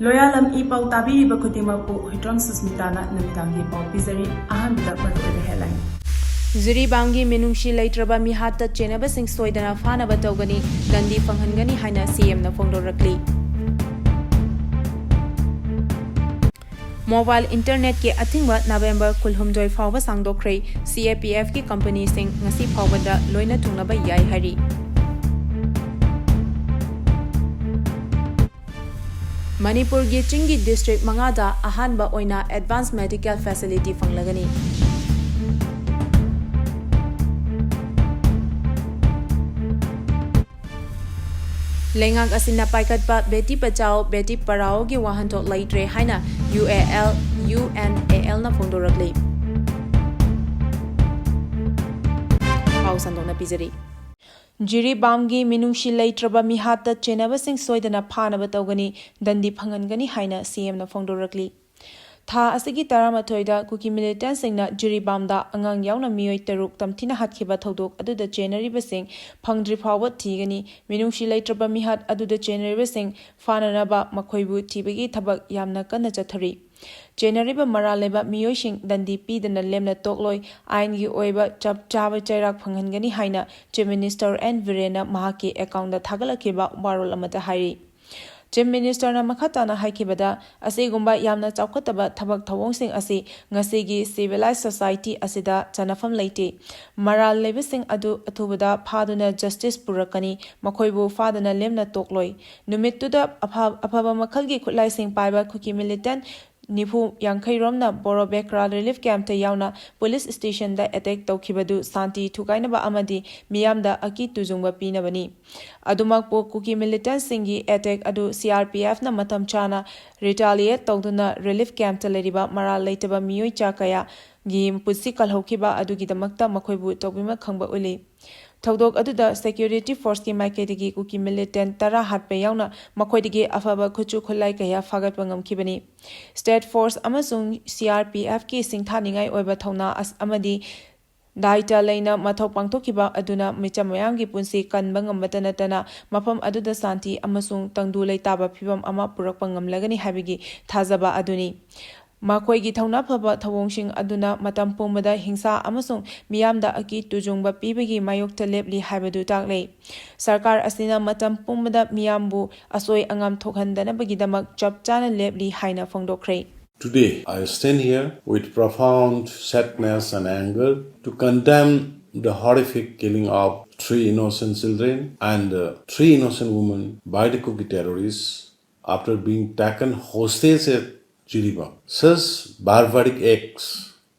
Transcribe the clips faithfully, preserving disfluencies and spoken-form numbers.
ꯂꯣꯌꯥꯂꯝ E ꯄꯥꯎ ꯇꯥꯕꯤꯔꯤꯕ ꯈꯨꯗꯤꯡꯃꯛꯄꯨ ꯍꯨꯏꯗ꯭ꯔꯣꯝ ꯁꯨꯁꯃꯤꯇꯥꯅ ꯅꯨꯃꯤꯗꯥꯡꯒꯤ ꯄꯥꯎ ꯄꯤꯖꯔꯤ꯫ ꯑꯍꯥꯟꯕꯗ ꯃꯔꯨꯑꯣꯏꯕ headline꯫ ꯖꯤꯔꯤꯕꯥꯝꯒꯤ ꯃꯤꯅꯨꯡꯁꯤ ꯂꯩꯇ꯭ꯔꯕ ꯃꯤꯍꯥꯠꯇ ꯆꯦꯟꯅꯕꯁꯤꯡ ꯁꯣꯏꯗꯅ ꯐꯥꯅꯕ ꯇꯧꯒꯅꯤ, ꯗꯟꯗꯤ ꯐꯪꯍꯟꯒꯅꯤ ꯍꯥꯏꯅ ꯁꯤ ꯑꯦꯝꯅ ꯐꯣꯡꯗꯣꯔꯛꯂꯤ꯫ ꯃꯣꯕꯥꯏꯜ ꯏꯟꯇꯔꯅꯦꯠꯀꯤ ꯑꯊꯤꯡꯕ ꯅꯕꯦꯝꯕꯔ ꯀꯨꯟꯍꯨꯝꯗꯣꯏ ꯐꯥꯎꯕ ꯁꯥꯡꯗꯣꯛꯈ꯭ꯔꯦ꯫ ꯁꯤ ꯑꯦ ꯄꯤ ꯑꯦꯐꯀꯤ ꯀꯝꯄꯅꯤꯁꯤꯡ ꯉꯁꯤ ꯐꯥꯎꯕꯗ ꯂꯣꯏꯅ ꯊꯨꯡꯅꯕ ꯌꯥꯏ ꯍꯥꯏꯔꯤ꯫ ꯃꯅꯤꯄꯨꯔꯒꯤ ꯆꯤꯡꯒꯤ ꯗꯤꯁꯇ꯭ꯔꯤꯛ ꯃꯉꯥꯗ ꯑꯍꯥꯟꯕ ꯑꯣꯏꯅ ꯑꯦꯗꯚꯥꯟꯁ ꯃꯦꯗꯤꯀꯦꯜ ꯐꯦꯁꯤꯂꯤꯇꯤ ꯐꯪꯂꯒꯅꯤ꯫ ꯂꯩꯉꯥꯛ ꯑꯁꯤꯅ ꯄꯥꯏꯈꯠꯄ ꯕꯦꯇꯤ ꯕꯆꯥꯎ, ꯕꯦꯇꯤ ꯄꯔꯥꯎꯒꯤ ꯋꯥꯍꯟꯊꯣꯛ ꯂꯩꯇ꯭ꯔꯦ ꯍꯥꯏꯅ U A L, U N A ꯑꯦꯜꯅ ꯐꯣꯡꯗꯣꯔꯛꯂꯤ꯫ ꯄꯥꯎ ꯁꯟꯗꯣꯛꯅ ꯄꯤꯖꯔꯤ꯫ ꯖꯤꯔꯤꯕꯥꯝꯒꯤ ꯃꯤꯅꯨꯡꯁꯤ ꯂꯩꯇ꯭ꯔꯕ ꯃꯤꯍꯥꯠꯇ ꯆꯦꯟꯅꯕꯁꯤꯡ ꯁꯣꯏꯗꯅ ꯐꯥꯅꯕ ꯇꯧꯒꯅꯤ, ꯗꯟꯗꯤ ꯐꯪꯍꯟꯒꯅꯤ ꯍꯥꯏꯅ ꯁꯤ ꯑꯦꯝꯅ ꯐꯣꯡꯗꯣꯔꯛꯂꯤ꯫ ꯊꯥ ꯑꯁꯤꯒꯤ ꯇꯔꯥꯃꯥꯊꯣꯏꯗ ꯀꯨꯀꯤ ꯃꯤꯂꯤꯇꯦꯟꯁꯤꯡꯅ ꯖꯤꯔꯤꯕꯥꯝꯗ ꯑꯉꯥꯡ ꯌꯥꯎꯅ ꯃꯤꯑꯣꯏ ꯇꯔꯨꯛ ꯇꯝꯊꯤꯅ ꯍꯥꯠꯈꯤꯕ ꯊꯧꯗꯣꯛ ꯑꯗꯨꯗ ꯆꯦꯟꯅꯔꯤꯕꯁꯤꯡ ꯐꯪꯗ꯭ꯔꯤ ꯐꯥꯎꯕ ꯊꯤꯒꯅꯤ꯫ ꯃꯤꯅꯨꯡꯁꯤ ꯂꯩꯇ꯭ꯔꯕ ꯃꯤꯍꯥꯠ ꯑꯗꯨꯗ ꯆꯦꯟꯅꯔꯤꯕꯁꯤꯡ ꯐꯥꯅꯅꯕ ꯃꯈꯣꯏꯕꯨ ꯊꯤꯕꯒꯤ ꯊꯕꯛ ꯌꯥꯝꯅ ꯀꯟꯅ ꯆꯠꯊꯔꯤ꯫ ꯆꯦꯟꯅꯔꯤꯕ ꯃꯔꯥꯜ ꯂꯩꯕ ꯃꯤꯑꯣꯏꯁꯤꯡ ꯗꯟꯗꯤ ꯄꯤꯗꯅ ꯂꯦꯝꯅ ꯇꯣꯛꯂꯣꯏ, ꯑꯥꯏꯟꯒꯤ ꯑꯣꯏꯕ ꯆꯞ ꯆꯥꯕ ꯆꯩꯔꯥꯛ ꯐꯪꯍꯟꯒꯅꯤ ꯍꯥꯏꯅ Chief Minister ꯑꯦꯟ ꯕꯤꯔꯦꯟꯅ ꯃꯍꯥꯛꯀꯤ ꯑꯦꯀꯥꯎꯟꯗ ꯊꯥꯒꯠꯂꯛꯈꯤꯕ ꯋꯥꯔꯣꯜ ꯑꯃꯗ ꯍꯥꯏꯔꯤ꯫ Chief Ministerꯅ ꯃꯈꯥ ꯇꯥꯅ ꯍꯥꯏꯈꯤꯕꯗ, ꯑꯁꯤꯒꯨꯝꯕ ꯌꯥꯝꯅ ꯆꯥꯎꯈꯠꯇꯕ ꯊꯕꯛ ꯊꯧꯑꯣꯡꯁꯤꯡ ꯑꯁꯤ ꯉꯁꯤꯒꯤ civilized society ꯑꯁꯤꯗ ꯆꯟꯅꯐꯝ ꯂꯩꯇꯦ꯫ ꯃꯔꯥꯜ ꯂꯩꯕꯁꯤꯡ ꯑꯗꯨ ꯑꯊꯨꯕꯗ ꯐꯥꯗꯨꯅ justice ꯄꯨꯔꯛꯀꯅꯤ, ꯃꯈꯣꯏꯕꯨ ꯐꯥꯗꯅ ꯂꯦꯝꯅ ꯇꯣꯛꯂꯣꯏ꯫ ꯅꯨꯃꯤꯠꯇꯨꯗ ꯑꯐ-, ꯑꯐꯕ ꯃꯈꯜꯒꯤ ꯈꯨꯠꯂꯥꯏꯁꯤꯡ ꯄꯥꯏꯕ ꯀꯨꯀꯤ militant ꯅꯤꯐꯨ ꯌꯥꯡꯈꯩ ꯔꯣꯝꯅ ꯕꯣꯔꯣ ꯕꯦꯀ꯭ꯔꯥ relief campꯇ ꯌꯥꯎꯅ police stationꯗ attack ꯇꯧꯈꯤꯕꯗꯨ ꯁꯥꯟꯇꯤ ꯊꯨꯒꯥꯏꯅꯕ ꯑꯃꯗꯤ ꯃꯤꯌꯥꯝꯗ ꯑꯀꯤ ꯇꯨꯖꯨꯡꯕ ꯄꯤꯅꯕꯅꯤ꯫ ꯑꯗꯨꯃꯛꯄꯨ ꯀꯨꯀꯤ militantꯁꯤꯡꯒꯤ attack ꯑꯗꯨ ꯁꯤ ꯑꯥꯔ ꯄꯤ ꯑꯦꯐꯅ ꯃꯇꯝ ꯆꯥꯅ retaliate ꯇꯧꯗꯨꯅ relief campꯇ ꯂꯩꯔꯤꯕ ꯃꯔꯥꯜ ꯂꯩꯇꯕ ꯃꯤꯑꯣꯏ ꯆꯥ ꯀꯌꯥꯒꯤ ꯄꯨꯟꯁꯤ ꯀꯜꯍꯧꯈꯤꯕ ꯑꯗꯨꯒꯤꯗꯃꯛꯇ ꯃꯈꯣꯏꯕꯨ ꯇꯧꯕꯤꯃꯜ ꯈꯪꯕ ꯎꯠꯂꯤ꯫ ꯊꯧꯗꯣꯛ ꯑꯗꯨꯗ security forceꯀꯤ ꯃꯥꯏꯀꯩꯗꯒꯤ ꯀꯨꯀꯤ militant ꯇꯔꯥ ꯍꯥꯠꯄ ꯌꯥꯎꯅ ꯃꯈꯣꯏꯗꯒꯤ ꯑꯐꯕ ꯈꯨꯠꯁꯨ ꯈꯨꯠꯂꯥꯏ ꯀꯌꯥ ꯐꯥꯒꯠꯄ ꯉꯝꯈꯤꯕꯅꯤ꯫ State force ꯑꯃꯁꯨꯡ ꯁꯤ ꯑꯥꯔ ꯄꯤ ꯑꯦꯐꯀꯤ ꯁꯤꯡꯊꯥꯅꯤꯡꯉꯥꯏ ꯑꯣꯏꯕ ꯊꯧꯅꯥ ꯑꯁ-, ꯑꯃꯗꯤ ꯗꯥꯏꯇ ꯂꯩꯅ ꯃꯊꯧ ꯄꯥꯡꯊꯣꯛꯈꯤꯕ ꯑꯗꯨꯅ ꯃꯤꯆꯝ ꯃꯌꯥꯝꯒꯤ ꯄꯨꯟꯁꯤ ꯀꯟꯕ ꯉꯝꯕꯇ ꯅꯠꯇꯅ ꯃꯐꯝ ꯑꯗꯨꯗ ꯁꯥꯟꯇꯤ ꯑꯃꯁꯨꯡ ꯇꯪꯗꯨ ꯂꯩꯇꯥꯕ ꯐꯤꯕꯝ ꯑꯃ ꯄꯨꯔꯛꯄ ꯉꯝꯂꯒꯅꯤ ꯍꯥꯏꯕꯒꯤ ꯊꯥꯖꯕ ꯑꯗꯨꯅꯤ꯫ ꯃꯈꯣꯏꯒꯤ ꯊꯧꯅꯥ ꯐꯕ ꯊꯧꯑꯣꯡꯁꯤꯡ ꯑꯗꯨꯅ ꯃꯇꯝ ꯄꯨꯝꯕꯗ ꯍꯤꯡꯁꯥ ꯑꯃꯁꯨꯡ ꯃꯤꯌꯥꯝꯗ ꯑꯀꯤ ꯇꯨꯖꯨꯡꯕ ꯄꯤꯕꯒꯤ ꯃꯥꯌꯣꯛꯇ ꯂꯦꯞꯂꯤ ꯍꯥꯏꯕꯗꯨ ꯇꯥꯛꯂꯦ꯫ ꯁꯔꯀꯥꯔ ꯑꯁꯤꯅ ꯃꯇꯝ ꯄꯨꯝꯕꯗ ꯃꯤꯌꯥꯝꯕꯨ ꯑꯁꯣꯏ ꯑꯉꯥꯝ ꯊꯣꯛꯍꯟꯗꯅꯕꯒꯤꯗꯃꯛ ꯆꯞ ꯆꯥꯅ ꯂꯦꯞꯂꯤ ꯍꯥꯏꯅ ꯐꯣꯡꯗꯣꯛꯈ꯭ꯔꯦ꯫ Today, I stand here with profound sadness and anger to condemn the horrific killing of three innocent children and uh, three innocent women by the Kuki terrorists after being taken hostage at Jiribam. Such barbaric acts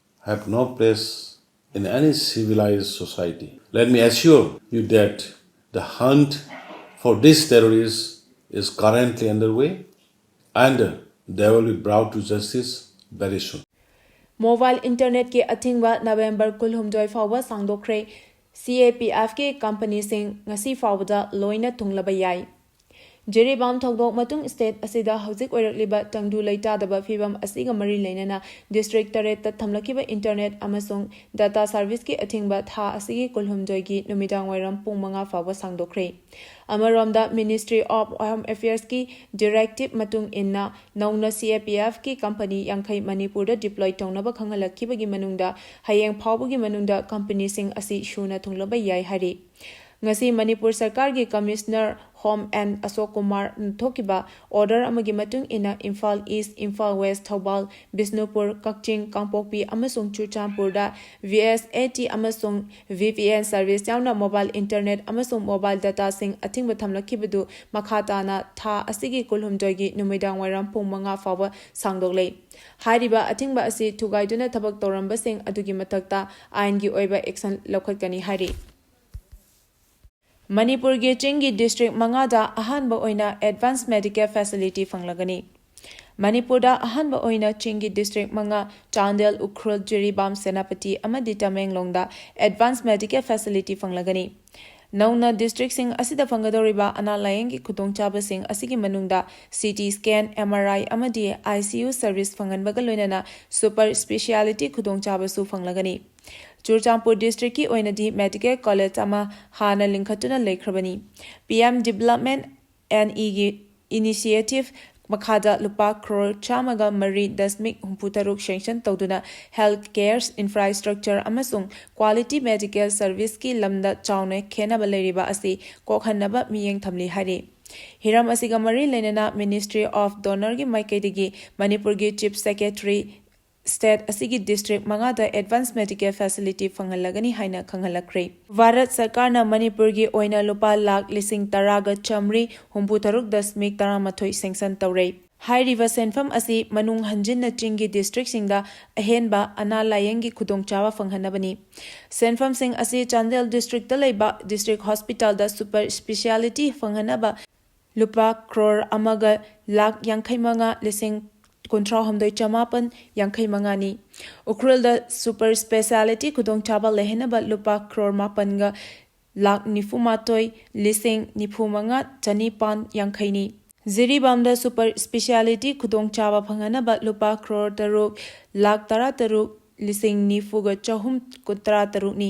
have no place in any civilized society. Let me assure you that the hunt for these terrorists is currently underway and they will be brought to justice very soon. Mobile ꯏꯟꯇꯔꯅꯦꯠꯀꯤ ꯑꯊꯤꯡꯕ November ꯀꯨꯟꯍꯨꯝꯗꯣꯏ ꯐꯥꯎꯕ ꯁꯥꯡꯗꯣꯛꯈ꯭ꯔꯦ꯫ ꯁꯤ ꯑꯦ ꯄꯤ ꯑꯦꯐꯀꯤ ꯀꯝꯄꯅꯤꯁꯤꯡ ꯉꯁꯤ ꯐꯥꯎꯕꯗ ꯂꯣꯏꯅ ꯊꯨꯡꯂꯕ ꯌꯥꯏ꯫ ꯖꯤꯔꯤꯕꯥꯝ ꯊꯧꯗꯣꯛ ꯃꯇꯨꯡ ꯁ꯭ꯇꯦꯠ ꯑꯁꯤꯗ ꯍꯧꯖꯤꯛ ꯑꯣꯏꯔꯛꯂꯤꯕ ꯇꯪꯗꯨ ꯂꯩꯇꯥꯗꯕ ꯐꯤꯕꯝ ꯑꯁꯤꯒ ꯃꯔꯤ ꯂꯩꯅꯅ ꯗꯤꯁꯇ꯭ꯔꯤꯛ ꯇꯔꯦꯠꯇ ꯊꯝꯂꯛꯈꯤꯕ ꯏꯟꯇꯔꯅꯦꯠ ꯑꯃꯁꯨꯡ ꯗꯇꯥ ꯁꯥꯔꯚꯤꯁꯀꯤ ꯑꯊꯤꯡꯕ ꯊꯥ ꯑꯁꯤꯒꯤ ꯀꯨꯟꯍꯨꯝꯗꯣꯏꯒꯤ ꯅꯨꯃꯤꯗꯥꯡ ꯋꯥꯏꯔꯝ ꯄꯨꯡ ꯃꯉꯥ ꯐꯥꯎꯕ ꯁꯥꯡꯗꯣꯛꯈ꯭ꯔꯦ꯫ ꯑꯃꯔꯣꯝꯗ, Ministry of Home Affairsꯀꯤ ꯗꯤꯔꯦꯛꯇꯤꯚ ꯃꯇꯨꯡ ꯏꯟꯅ ꯅꯧꯅ ꯁꯤ ꯑꯦ ꯄꯤ ꯑꯦꯐꯀꯤ ꯀꯝꯄꯅꯤ ꯌꯥꯡꯈꯩ ꯃꯅꯤꯄꯨꯔꯗ ꯗꯤꯄ꯭ꯂꯣꯏ ꯇꯧꯅꯕ ꯈꯪꯍꯜꯂꯛꯈꯤꯕꯒꯤ ꯃꯅꯨꯡꯗ ꯍꯌꯦꯡ ꯐꯥꯎꯕꯒꯤ ꯃꯅꯨꯡꯗ ꯀꯝꯄꯅꯤꯁꯤꯡ ꯑꯁꯤ ꯁꯨꯅ ꯊꯨꯡꯂꯕ ꯌꯥꯏ ꯍꯥꯏꯔꯤ꯫ ꯉꯁꯤ ꯃꯅꯤꯄꯨꯔ ꯁꯔꯀꯥꯔꯒꯤ ꯀꯃꯤꯁꯅꯔ ꯍꯣꯝ ꯑꯦꯟ ꯑꯁꯣꯛ ꯀꯨꯃꯥꯔꯅ ꯊꯣꯛꯈꯤꯕ ꯑꯣꯔꯗꯔ ꯑꯃꯒꯤ ꯃꯇꯨꯡ ꯏꯟꯅ ꯏꯝꯐꯥꯜ ꯏꯁ, ꯏꯝꯐꯥꯜ ꯋꯦꯁ, ꯊꯧꯕꯥꯜ, ꯕꯤꯁꯅꯨꯄꯨꯔ, ꯀꯛꯆꯤꯡ, ꯀꯥꯡꯄꯣꯛꯄꯤ ꯑꯃꯁꯨꯡ ꯆꯨꯔꯆꯥꯟꯄꯨꯔꯗ ꯚꯤ ꯑꯦꯁ ꯑꯦ ꯇꯤ ꯑꯃꯁꯨꯡ ꯚꯤ ꯄꯤ ꯑꯦꯟ ꯁꯔꯚꯤꯁ ꯌꯥꯎꯅ ꯃꯣꯕꯥꯏꯜ ꯏꯟꯇꯔꯅꯦꯠ ꯑꯃꯁꯨꯡ ꯃꯣꯕꯥꯏꯜ ꯗꯇꯥꯁꯤꯡ ꯑꯊꯤꯡꯕ ꯊꯝꯂꯛꯈꯤꯕꯗꯨ ꯃꯈꯥ ꯇꯥꯅ ꯊꯥ ꯑꯁꯤꯒꯤ ꯀꯨꯟꯍꯨꯝꯗꯣꯏꯒꯤ ꯅꯨꯃꯤꯗꯥꯡ ꯋꯥꯏꯔꯝ ꯄꯨꯡ ꯃꯉꯥ ꯐꯥꯎꯕ ꯁꯥꯡꯗꯣꯛꯂꯦ꯫ ꯍꯥꯏꯔꯤꯕ ꯑꯊꯤꯡꯕ ꯑꯁꯤ ꯊꯨꯒꯥꯏꯗꯨꯅ ꯊꯕꯛ ꯇꯧꯔꯝꯕꯁꯤꯡ ꯑꯗꯨꯒꯤ ꯃꯊꯛꯇ ꯑꯥꯏꯟꯒꯤ ꯑꯣꯏꯕ ꯑꯦꯛꯁꯟ ꯂꯧꯈꯠꯀꯅꯤ ꯍꯥꯏꯔꯤ꯫ ꯃꯅꯤꯄꯨꯔꯒꯤ ꯆꯤꯡꯒꯤ ꯗꯤꯁꯇ꯭ꯔꯤꯛ ꯃꯉꯥꯗ ꯑꯍꯥꯟꯕ ꯑꯣꯏꯅ ꯑꯦꯗꯚꯥꯟꯁ ꯃꯦꯗꯤꯀꯦꯜ ꯐꯦꯁꯤꯂꯤꯇꯤ ꯐꯪꯂꯒꯅꯤ꯫ ꯃꯅꯤꯄꯨꯔꯗ ꯑꯍꯥꯟꯕ ꯑꯣꯏꯅ ꯆꯤꯡꯒꯤ ꯗꯤꯁꯇ꯭ꯔꯤꯛ ꯃꯉꯥ, ꯆꯥꯟꯗꯦꯜ, ꯎꯈ꯭ꯔꯨꯜ, ꯖꯤꯔꯤꯕꯥꯝ, ꯁꯦꯅꯥꯄꯇꯤ ꯑꯃꯗꯤ ꯇꯃꯦꯡꯂꯣꯡꯗ ꯑꯦꯗꯚꯥꯟꯁ ꯃꯦꯗꯤꯀꯦꯜ ꯐꯦꯁꯤꯂꯤꯇꯤ ꯐꯪꯂꯒꯅꯤ꯫ ꯅꯧꯅ ꯗꯤꯁꯇ꯭ꯔꯤꯛꯁꯤꯡ ꯑꯁꯤꯗ ꯐꯪꯒꯗꯧꯔꯤꯕ ꯑꯅꯥ ꯂꯥꯌꯦꯡꯒꯤ ꯈꯨꯗꯣꯡꯆꯥꯕꯁꯤꯡ ꯑꯁꯤꯒꯤ ꯃꯅꯨꯡꯗ C T scan, M R I ꯑꯃꯗꯤ ꯑꯥꯏ ꯁꯤ ꯌꯨ ꯁꯔꯚꯤꯁ ꯐꯪꯍꯟꯕꯒ ꯂꯣꯏꯅꯅ ꯁꯨꯄꯔ ꯁ꯭ꯄꯦꯁꯤꯌꯥꯂꯤꯇꯤ ꯈꯨꯗꯣꯡꯆꯥꯕꯁꯨ ꯐꯪꯂꯒꯅꯤ꯫ ꯆꯨꯔꯆꯥꯟꯄꯨꯔ ꯗꯤꯁꯇ꯭ꯔꯤꯛꯀꯤ ꯑꯣꯏꯅꯗꯤ ꯃꯦꯗꯤꯀꯦꯜ ꯀꯣꯂꯦꯖ ꯑꯃ ꯍꯥꯟꯅ ꯂꯤꯡꯈꯠꯇꯨꯅ ꯂꯩꯈ꯭ꯔꯕꯅꯤ꯫ ꯄꯤ ꯑꯦꯝ ꯗꯤꯕꯦꯂꯞꯃꯦꯟꯠ ꯑꯦꯟ ꯏꯒꯤ ꯏꯅꯤꯁꯤꯌꯦꯇꯤꯚ ꯃꯈꯥꯗ ꯂꯨꯄꯥ ꯀ꯭ꯔꯣꯔ ꯆꯥꯝꯃꯒ ꯃꯔꯤ ꯗꯁꯃꯤꯛ ꯍꯨꯝꯐꯨ ꯇꯔꯨꯛ ꯁꯦꯡꯁꯟ ꯇꯧꯗꯨꯅ ꯍꯦꯜꯊ ꯀꯦꯌꯔ ꯏꯟꯐ꯭ꯔꯥꯁ꯭ꯇ꯭ꯔꯛꯆꯔ ꯑꯃꯁꯨꯡ ꯀ꯭ꯋꯥꯂꯤꯇꯤ ꯃꯦꯗꯤꯀꯦꯜ ꯁꯔꯚꯤꯁꯀꯤ ꯂꯝꯗ ꯆꯥꯎꯅ ꯈꯦꯟꯅꯕ ꯂꯩꯔꯤꯕ ꯑꯁꯤ ꯀꯣꯛꯍꯟꯅꯕ ꯃꯤꯠꯌꯦꯡ ꯊꯝꯂꯤ ꯍꯥꯏꯔꯤ꯫ ꯍꯤꯔꯝ ꯑꯁꯤꯒ ꯃꯔꯤ ꯂꯩꯅꯅ ꯃꯤꯅꯤꯁꯇ꯭ꯔꯤ ꯑꯣꯐ ꯗꯣꯅꯔꯒꯤ ꯃꯥꯏꯀꯩꯗꯒꯤ ꯃꯅꯤꯄꯨꯔꯒꯤ ꯆꯤꯐ ꯁꯦꯀ꯭ꯔꯦꯇꯔꯤ ꯁ꯭ꯇꯦꯠ ꯑꯁꯤꯒꯤ ꯗꯤꯁꯇ꯭ꯔꯤꯛ ꯃꯉꯥꯗ ꯑꯦꯗꯚꯥꯟꯁ ꯃꯦꯗꯤꯀꯦꯜ ꯐꯦꯁꯤꯂꯤꯇꯤ ꯐꯪꯍꯜꯂꯒꯅꯤ ꯍꯥꯏꯅ ꯈꯪꯍꯜꯂꯛꯈ꯭ꯔꯦ꯫ ꯚꯥꯔꯠ ꯁꯔꯀꯥꯔꯅ ꯃꯅꯤꯄꯨꯔꯒꯤ ꯑꯣꯏꯅ ꯂꯨꯄꯥ ꯂꯥꯈ ꯂꯤꯁꯤꯡ ꯇꯔꯥꯒ ꯆꯥꯃꯔꯤ ꯍꯨꯝꯐꯨ ꯇꯔꯨꯛ ꯗꯁꯃꯤꯛ ꯇꯔꯥꯃꯥꯊꯣꯏ ꯁꯦꯡꯁꯟ ꯇꯧꯔꯦ꯫ ꯍꯥꯏꯔꯤꯕ ꯁꯦꯟꯐꯝ ꯑꯁꯤ ꯃꯅꯨꯡ ꯍꯟꯖꯤꯟꯅ ꯆꯤꯡꯒꯤ ꯗꯤꯁꯇ꯭ꯔꯤꯛꯁꯤꯡꯗ ꯑꯍꯦꯟꯕ ꯑꯅꯥ ꯂꯥꯌꯦꯡꯒꯤ ꯈꯨꯗꯣꯡꯆꯥꯕ ꯐꯪꯍꯟꯅꯕꯅꯤ꯫ ꯁꯦꯟꯐꯝꯁꯤꯡ ꯑꯁꯤ ꯆꯥꯟꯗꯦꯜ ꯗꯤꯁꯇ꯭ꯔꯤꯛꯇ ꯂꯩꯕ ꯗꯤꯁꯇ꯭ꯔꯤꯛ ꯍꯣꯁꯄꯤꯇꯥꯜꯗ ꯁꯨꯄꯔ ꯁ꯭ꯄꯦꯁꯤꯌꯥꯂꯤꯇꯤ ꯐꯪꯍꯟꯅꯕ ꯂꯨꯄꯥ ꯀ꯭ꯔꯣꯔ ꯑꯃꯒ ꯂꯥꯈ ꯌꯥꯡꯈꯩ ꯃꯉꯥ ꯂꯤꯁꯤꯡ ꯀꯨꯟꯊ꯭ꯔꯥ ꯍꯨꯝꯗꯣꯏ ꯆꯃꯥꯄꯟ ꯌꯥꯡꯈꯩ ꯃꯉꯥꯅꯤ꯫ ꯎꯈ꯭ꯔꯨꯜꯗ ꯁꯨꯄꯔ ꯁ꯭ꯄꯦꯁꯤꯌꯥꯂꯤꯇꯤ ꯈꯨꯗꯣꯡꯆꯥꯕ ꯂꯩꯍꯟꯅꯕ ꯂꯨꯄꯥ ꯀ꯭ꯔꯣꯔ ꯃꯥꯄꯟꯒ ꯂꯥꯈ ꯅꯤꯐꯨ ꯃꯥꯊꯣꯏ ꯂꯤꯁꯤꯡ ꯅꯤꯐꯨ ꯃꯉꯥ ꯆꯅꯤꯄꯥꯟ ꯌꯥꯡꯈꯩꯅꯤ꯫ ꯖꯤꯔꯤꯕꯥꯝꯗ ꯁꯨꯄꯔ ꯁ꯭ꯄꯦꯁꯤꯌꯥꯂꯤꯇꯤ ꯈꯨꯗꯣꯡꯆꯥꯕ ꯐꯪꯍꯟꯅꯕ ꯂꯨꯄꯥ ꯀ꯭ꯔꯣꯔ ꯇꯔꯨꯛ ꯂꯥꯈ ꯇꯔꯥ ꯇꯔꯨꯛ ꯂꯤꯁꯤꯡ ꯅꯤꯐꯨꯒ ꯆꯍꯨꯝ ꯇꯔꯥ ꯇꯔꯨꯛꯅꯤ꯫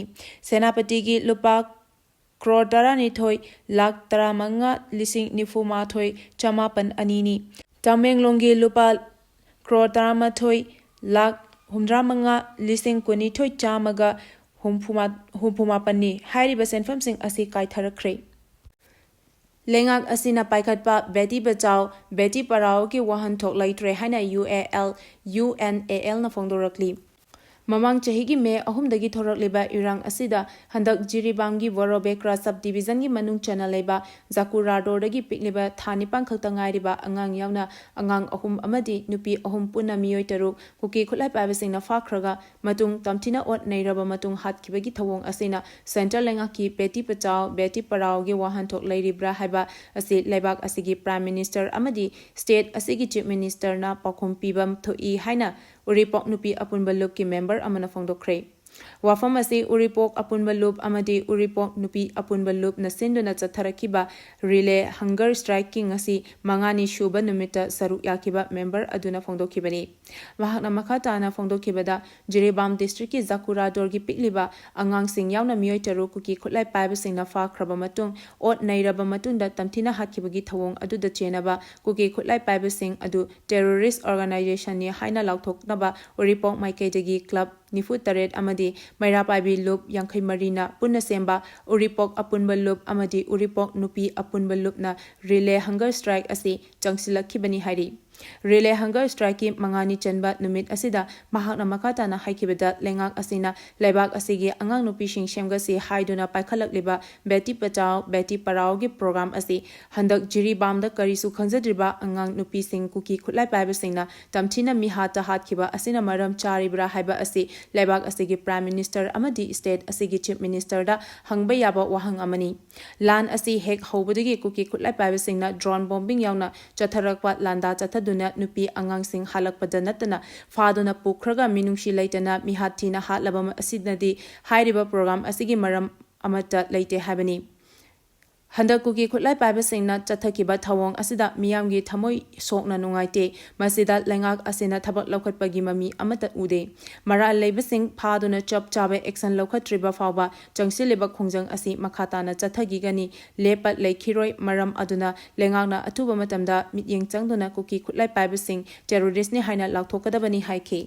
ꯁꯦꯅꯥꯄꯇꯤꯒꯤ ꯂꯨꯄꯥ ꯀ꯭ꯔꯣꯔ ꯇꯔꯥꯅꯤꯊꯣꯏ ꯂꯥꯈ ꯇꯔꯥꯃꯉꯥ ꯂꯤꯁꯤꯡ ꯅꯤꯐꯨ ꯃꯥꯊꯣꯏ ꯆꯃꯥꯄꯟ ꯑꯅꯤꯅꯤ꯫ ꯇꯃꯦꯡꯂꯣꯡꯒꯤ ꯂꯨꯄꯥ ꯀ꯭ꯔꯣꯔ ꯇꯔꯥꯃꯥꯊꯣꯏ ꯂꯥꯈ ꯍꯨꯝꯗ꯭ꯔꯥ ꯃꯉꯥ ꯂꯤꯁꯤꯡ ꯀꯨꯟꯅꯤꯊꯣꯏ ꯆꯥꯝꯃꯒ ꯍꯨꯝꯐꯨ ꯃꯥꯄꯟꯅꯤ꯫ ꯍꯥꯏꯔꯤꯕ ꯁꯦꯟꯐꯝꯁꯤꯡ ꯑꯁꯤ ꯀꯥꯏꯊꯔꯛꯈ꯭ꯔꯦ꯫ ꯂꯩꯉꯥꯛ ꯑꯁꯤꯅ ꯄꯥꯏꯈꯠꯄ ꯕꯦꯇꯤ ꯕꯆꯥꯎ, ꯕꯦꯇꯤ ꯄꯔꯥꯎꯒꯤ ꯋꯥꯍꯟꯊꯣꯛ ꯂꯩꯇ꯭ꯔꯦ ꯍꯥꯏꯅ U A L, U N A ꯑꯦꯜꯅ ꯐꯣꯡꯗꯣꯔꯛꯂꯤ꯫ ꯃꯃꯥꯡ ꯆꯍꯤꯒꯤ ꯃꯦ ꯑꯍꯨꯝꯗꯒꯤ ꯊꯣꯔꯛꯂꯤꯕ ꯏꯔꯥꯡ ꯑꯁꯤꯗ ꯍꯟꯗꯛ ꯖꯤꯔꯤꯕꯥꯝꯒꯤ ꯕꯣꯔꯣꯕꯦꯀ꯭ꯔꯥ ꯁꯕ ꯗꯤꯕꯤꯖꯟꯒꯤ ꯃꯅꯨꯡ ꯆꯟꯅ ꯂꯩꯕ ꯖꯥꯀꯨꯔꯥꯗꯣꯔꯗꯒꯤ ꯄꯤꯛꯂꯤꯕ ꯊꯥ ꯅꯤꯄꯥꯟ ꯈꯛꯇ ꯉꯥꯏꯔꯤꯕ ꯑꯉꯥꯡ ꯌꯥꯎꯅ ꯑꯉꯥꯡ ꯑꯍꯨꯝ ꯑꯃꯗꯤ ꯅꯨꯄꯤ ꯑꯍꯨꯝ ꯄꯨꯟꯅ ꯃꯤꯑꯣꯏ ꯇꯔꯨꯛ ꯀꯨꯀꯤ ꯈꯨꯠꯂꯥꯏ ꯄꯥꯏꯕꯁꯤꯡꯅ ꯐꯥꯈ꯭ꯔꯒ ꯃꯇꯨꯡ ꯇꯝꯊꯤꯅ ꯑꯣꯠ ꯅꯩꯔꯕ ꯃꯇꯨꯡ ꯍꯥꯠꯈꯤꯕꯒꯤ ꯊꯧꯑꯣꯡ ꯑꯁꯤꯅ ꯁꯦꯟꯇ꯭ꯔꯦꯜ ꯂꯩꯉꯥꯛꯀꯤ ꯕꯦꯇꯤ ꯕꯆꯥꯎ, ꯕꯦꯇꯤ ꯄꯔꯥꯎꯒꯤ ꯋꯥꯍꯟꯊꯣꯛ ꯂꯩꯔꯤꯕ꯭ꯔꯥ ꯍꯥꯏꯕ ꯑꯁꯤ ꯂꯩꯕꯥꯛ ꯑꯁꯤꯒꯤ ꯄ꯭ꯔꯥꯏꯝ ꯃꯤꯅꯤꯁꯇꯔ ꯑꯃꯗꯤ ꯁ꯭ꯇꯦꯠ ꯑꯁꯤꯒꯤ ꯆꯤꯐ ꯃꯤꯅꯤꯁꯇꯔꯅ ꯄꯥꯎꯈꯨꯝ ꯄꯤꯕ ꯊꯣꯛꯏ ꯍꯥꯏꯅ ꯎꯔꯤꯄꯣꯛ ꯅꯨꯄꯤ ꯑꯄꯨꯟꯕ ꯂꯨꯞꯀꯤ ꯃꯦꯝꯕꯔ ꯑꯃꯅ ꯐꯣꯡꯗꯣꯛꯈ꯭ꯔꯦ꯫ ꯋꯥꯐꯝ ꯑꯁꯤ ꯎꯔꯤꯄꯣꯛ ꯑꯄꯨꯟꯕ ꯂꯨꯞ ꯑꯃꯗꯤ ꯎꯔꯤꯄꯣꯛ ꯅꯨꯄꯤ ꯑꯄꯨꯟꯕ ꯂꯨꯞꯅ ꯁꯤꯟꯗꯨꯅ ꯆꯠꯊꯔꯛꯈꯤꯕ ꯔꯤꯂꯦ ꯍꯪꯒꯔ ꯁ꯭ꯇ꯭ꯔꯥꯏꯛꯀꯤ ꯉꯁꯤ ꯃꯉꯥꯅꯤ ꯁꯨꯕ ꯅꯨꯃꯤꯠꯇ ꯁꯔꯨꯛ ꯌꯥꯈꯤꯕ ꯃꯦꯝꯕꯔ ꯑꯗꯨꯅ ꯐꯣꯡꯗꯣꯛꯈꯤꯕꯅꯤ꯫ ꯃꯍꯥꯛꯅ ꯃꯈꯥ ꯇꯥꯅ ꯐꯣꯡꯗꯣꯛꯈꯤꯕꯗ, ꯖꯤꯔꯤꯕꯥꯝ ꯗꯤꯁꯇ꯭ꯔꯤꯛꯀꯤ ꯖꯀꯨꯔꯥꯗꯣꯔꯒꯤ ꯄꯤꯛꯂꯤꯕ ꯑꯉꯥꯡꯁꯤꯡ ꯌꯥꯎꯅ ꯃꯤꯑꯣꯏ ꯇꯔꯨꯛ ꯀꯨꯀꯤ ꯈꯨꯠꯂꯥꯏ ꯄꯥꯏꯕꯁꯤꯡꯅ ꯐꯥꯈ꯭ꯔꯕ ꯃꯇꯨꯡ, ꯑꯣꯠ ꯅꯩꯔꯕ ꯃꯇꯨꯡꯗ ꯇꯝꯊꯤꯅ ꯍꯥꯠꯈꯤꯕꯒꯤ ꯊꯧꯑꯣꯡ ꯑꯗꯨꯗ ꯆꯦꯟꯅꯕ ꯀꯨꯀꯤ ꯈꯨꯠꯂꯥꯏ ꯄꯥꯏꯕꯁꯤꯡ ꯑꯗꯨ ꯇꯦꯔꯣꯔꯤꯁ꯭ꯠ ꯑꯣꯔꯒꯅꯥꯏꯖꯦꯁꯟꯅꯤ ꯍꯥꯏꯅ ꯂꯥꯎꯊꯣꯛꯅꯕ ꯎꯔꯤꯄꯣꯛ ꯃꯥꯏꯀꯩꯗꯒꯤ ꯀ꯭ꯂꯕ ꯅꯤꯐꯨ ꯇꯔꯦꯠ ꯑꯃꯗꯤ ꯃꯩꯔꯥ ꯄꯥꯏꯕꯤ ꯂꯨꯞ ꯌꯥꯡꯈꯩ ꯃꯔꯤꯅ ꯄꯨꯟꯅ ꯁꯦꯝꯕ ꯎꯔꯤꯄꯣꯛ ꯑꯄꯨꯟꯕ ꯂꯨꯞ ꯑꯃꯗꯤ ꯎꯔꯤꯄꯣꯛ ꯅꯨꯄꯤ ꯑꯄꯨꯟꯕ ꯂꯨꯞꯅ ꯔꯤꯂꯦ ꯍꯪꯒꯔ ꯁ꯭ꯇ꯭ꯔꯥꯏꯛ ꯑꯁꯤ ꯆꯪꯁꯤꯜꯂꯛꯈꯤꯕꯅꯤ ꯍꯥꯏꯔꯤ꯫ ꯔꯤꯂꯦ ꯍꯪꯒꯔ ꯁ꯭ꯇ꯭ꯔꯥꯏꯛꯀꯤ ꯃꯉꯥꯅꯤ ꯆꯟꯕ ꯅꯨꯃꯤꯠ ꯑꯁꯤꯗ ꯃꯍꯥꯛꯅ ꯃꯈꯥ ꯇꯥꯅ ꯍꯥꯏꯈꯤꯕꯗ, ꯂꯩꯉꯥꯛ ꯑꯁꯤꯅ ꯂꯩꯕꯥꯛ ꯑꯁꯤꯒꯤ ꯑꯉꯥꯡ ꯅꯨꯄꯤꯁꯤꯡ ꯁꯦꯝꯒꯠꯁꯤ ꯍꯥꯏꯗꯨꯅ ꯄꯥꯏꯈꯠꯂꯛꯂꯤꯕ ꯕꯦꯇꯤ ꯄꯆꯥꯎ, ꯕꯦꯇꯤ ꯄꯔꯥꯎꯒꯤ ꯄ꯭ꯔꯣꯒ꯭ꯔꯥꯝ ꯑꯁꯤ ꯍꯟꯗꯛ ꯖꯤꯔꯤꯕꯥꯝꯗ ꯀꯔꯤꯁꯨ ꯈꯪꯖꯗ꯭ꯔꯤꯕ ꯑꯉꯥꯡ ꯅꯨꯄꯤꯁꯤꯡ ꯀꯨꯀꯤ ꯈꯨꯠꯂꯥꯏ ꯄꯥꯏꯕꯁꯤꯡꯅ ꯇꯝꯊꯤꯅ ꯃꯤꯍꯥꯠꯇ ꯍꯥꯠꯈꯤꯕ ꯑꯁꯤꯅ ꯃꯔꯝ ꯆꯥꯔꯤꯕ꯭ꯔꯥ ꯍꯥꯏꯕ ꯑꯁꯤ ꯂꯩꯕꯥꯛ ꯑꯁꯤꯒꯤ ꯄ꯭ꯔꯥꯏꯝ ꯃꯤꯅꯤꯁꯇꯔ ꯑꯃꯗꯤ ꯁ꯭ꯇꯦꯠ ꯑꯁꯤꯒꯤ ꯆꯤꯐ ꯃꯤꯅꯤꯁꯇꯔꯗ ꯍꯪꯕ ꯌꯥꯕ ꯋꯥꯍꯪ ꯑꯃꯅꯤ꯫ ꯂꯥꯟ ꯑꯁꯤ ꯍꯦꯛ ꯍꯧꯕꯗꯒꯤ ꯀꯨꯀꯤ ꯈꯨꯠꯂꯥꯏ ꯄꯥꯏꯕꯁꯤꯡꯅ ꯗ꯭ꯔꯣꯟ ꯕꯣꯝꯕꯤꯡ ꯌꯥꯎꯅ ꯆꯠꯊꯔꯛꯄ ꯂꯥꯟꯗꯥ ꯆꯠꯊꯗꯨꯅ ꯅꯨꯄꯤ ꯑꯉꯥꯡꯁꯤꯡ ꯍꯥꯠꯂꯛꯄꯗ ꯅꯠꯇꯅ ꯐꯥꯗꯨꯅ ꯄꯨꯈ꯭ꯔꯒ ꯃꯤꯅꯨꯡꯁꯤ ꯂꯩꯇꯅ ꯃꯤꯍꯥꯠ ꯊꯤꯅ ꯍꯥꯠꯂꯕ ꯑꯁꯤꯅꯗꯤ ꯍꯥꯏꯔꯤꯕ ꯄ꯭ꯔꯣꯒ꯭ꯔꯥꯝ ꯑꯁꯤꯒꯤ ꯃꯔꯝ ꯑꯃꯠꯇ ꯂꯩꯇꯦ ꯍꯥꯏꯕꯅꯤ꯫ ꯍꯟꯗꯛ ꯀꯨꯀꯤ ꯈꯨꯠꯂꯥꯏ ꯄꯥꯏꯕꯁꯤꯡꯅ ꯆꯠꯊꯈꯤꯕ ꯊꯧꯑꯣꯡ ꯑꯁꯤꯗ ꯃꯤꯌꯥꯝꯒꯤ ꯊꯃꯣꯏ ꯁꯣꯛꯅ ꯅꯨꯡꯉꯥꯏꯇꯦ꯫ ꯃꯁꯤꯗ ꯂꯩꯉꯥꯛ ꯑꯁꯤꯅ ꯊꯕꯛ ꯂꯧꯈꯠꯄꯒꯤ ꯃꯃꯤ ꯑꯃꯠꯇ ꯎꯗꯦ꯫ ꯃꯔꯥꯜ ꯂꯩꯕꯁꯤꯡ ꯐꯥꯗꯨꯅ ꯆꯞ ꯆꯥꯕ ꯑꯦꯛꯁꯟ ꯂꯧꯈꯠꯇ꯭ꯔꯤꯕ ꯐꯥꯎꯕ ꯆꯪꯁꯤꯜꯂꯤꯕ ꯈꯣꯡꯖꯪ ꯑꯁꯤ ꯃꯈꯥ ꯇꯥꯅ ꯆꯠꯊꯈꯤꯒꯅꯤ꯫ ꯂꯦꯞꯄ ꯂꯩꯈꯤꯔꯣꯏ꯫ ꯃꯔꯝ ꯑꯗꯨꯅ ꯂꯩꯉꯥꯛꯅ ꯑꯊꯨꯕ ꯃꯇꯝꯗ ꯃꯤꯠꯌꯦꯡ ꯆꯪꯗꯨꯅ ꯀꯨꯀꯤ ꯈꯨꯠꯂꯥꯏ ꯄꯥꯏꯕꯁꯤꯡ ꯇꯦꯔꯣꯔꯤꯁ꯭ꯠꯅꯤ ꯍꯥꯏꯅ ꯂꯥꯎꯊꯣꯛꯀꯗꯕꯅꯤ ꯍꯥꯏꯈꯤ꯫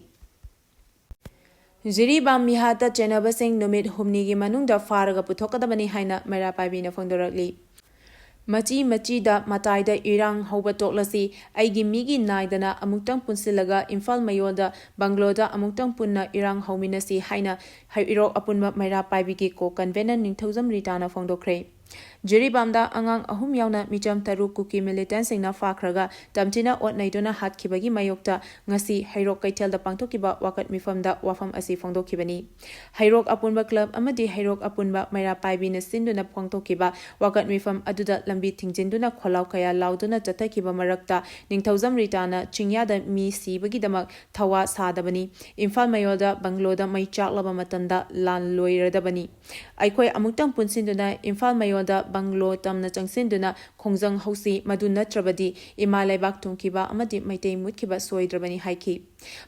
ꯖꯤꯔꯤꯕꯥꯝ ꯃꯤꯍꯥꯠꯇ ꯆꯦꯟꯅꯕꯁꯤꯡ ꯅꯨꯃꯤꯠ ꯍꯨꯝꯅꯤꯒꯤ ꯃꯅꯨꯡꯗ ꯐꯥꯔꯒ ꯄꯨꯊꯣꯛꯀꯗꯕꯅꯤ ꯍꯥꯏꯅ ꯃꯩꯔꯥ ꯄꯥꯏꯕꯤꯅ ꯐꯣꯡꯗꯣꯔꯛꯂꯤ꯫ ꯃꯆꯤ ꯃꯆꯤꯗ ꯃꯇꯥꯏꯗ ꯏꯔꯥꯡ ꯍꯧꯕ ꯇꯣꯛꯂꯁꯤ, ꯑꯩꯒꯤ ꯃꯤꯒꯤ ꯅꯥꯏꯗꯅ ꯑꯃꯨꯛꯇꯪ ꯄꯨꯟꯁꯤꯜꯂꯒ ꯏꯝꯐꯥꯜ ꯃꯌꯣꯜꯗ ꯕꯪꯒ꯭ꯂꯣꯗ ꯑꯃꯨꯛꯇꯪ ꯄꯨꯟꯅ ꯏꯔꯥꯡ ꯍꯧꯃꯤꯟꯅꯁꯤ ꯍꯥꯏꯅ ꯍꯩꯔꯣꯛ ꯑꯄꯨꯟꯕ ꯃꯩꯔꯥ ꯄꯥꯏꯕꯤꯒꯤ ꯀꯣ ꯀꯟꯚꯦꯅꯔ ꯅꯤꯡꯊꯧꯖꯝ ꯔꯤꯇꯥꯅ ꯐꯣꯡꯗꯣꯛꯈ꯭ꯔꯦ꯫ ꯖꯤꯔꯤꯕꯥꯝꯗ ꯑꯉꯥꯡ ꯑꯍꯨꯝ ꯌꯥꯎꯅ ꯃꯤꯆꯝ ꯇꯔꯨꯛ ꯀꯨꯀꯤ ꯃꯤꯂꯤꯇꯦꯟꯁꯤꯡꯅ ꯐꯥꯈ꯭ꯔꯒ ꯇꯝꯊꯤꯅ ꯑꯣꯠ ꯅꯩꯗꯨꯅ ꯍꯥꯠꯈꯤꯕꯒꯤ ꯃꯥꯌꯣꯛꯇ ꯉꯁꯤ ꯍꯩꯔꯣꯛ ꯀꯩꯊꯦꯜꯗ ꯄꯥꯡꯊꯣꯛꯈꯤꯕ ꯋꯥꯀꯠ ꯃꯤꯐꯝꯗ ꯋꯥꯐꯝ ꯑꯁꯤ ꯐꯣꯡꯗꯣꯛꯈꯤꯕꯅꯤ꯫ ꯍꯩꯔꯣꯛ ꯑꯄꯨꯟꯕ ꯀ꯭ꯂꯕ ꯑꯃꯗꯤ ꯍꯩꯔꯣꯛ ꯑꯄꯨꯟꯕ ꯃꯩꯔꯥ ꯄꯥꯏꯕꯤꯅ ꯁꯤꯟꯗꯨꯅ ꯄꯥꯡꯊꯣꯛꯈꯤꯕ ꯋꯥꯀꯠ ꯃꯤꯐꯝ ꯑꯗꯨꯗ ꯂꯝꯕꯤ ꯊꯤꯡꯖꯤꯟꯗꯨꯅ ꯈꯣꯜꯂꯥꯎ ꯀꯌꯥ ꯂꯥꯎꯗꯨꯅ ꯆꯠꯊꯈꯤꯕ ꯃꯔꯛꯇ ꯅꯤꯡꯊꯧꯖꯝ ꯔꯤꯇꯥꯅ ꯆꯤꯡꯌꯥꯗ ꯃꯤ ꯁꯤꯕꯒꯤꯗꯃꯛ ꯊꯋꯥ ꯁꯥꯗꯕꯅꯤ꯫ ꯏꯝꯐꯥꯜ ꯃꯌꯣꯜꯗ ꯕꯪꯒ꯭ꯂꯣꯗ ꯃꯩ ꯆꯥꯛꯂꯕ ꯃꯇꯝꯗ ꯂꯥꯟ ꯂꯣꯏꯔꯗꯕꯅꯤ꯫ ꯑꯩꯈꯣꯏ ꯑꯃꯨꯛꯇꯪ ꯄꯨꯟꯁꯤꯟꯗꯨꯅ ꯏꯝꯐꯥꯜ ꯃꯌꯣꯜꯗ ꯕꯪꯒ꯭ꯂꯣ ꯇꯝꯅ ꯆꯪꯁꯤꯟꯗꯨꯅ ꯈꯣꯡꯖꯪ ꯍꯧꯁꯤ, ꯃꯗꯨ ꯅꯠꯇ꯭ꯔꯕꯗꯤ ꯏꯃꯥ ꯂꯩꯕꯥꯛ ꯊꯨꯡꯈꯤꯕ ꯑꯃꯗꯤ ꯃꯩꯇꯩ ꯃꯨꯠꯈꯤꯕ ꯁꯣꯏꯗ꯭ꯔꯕꯅꯤ ꯍꯥꯏꯈꯤ꯫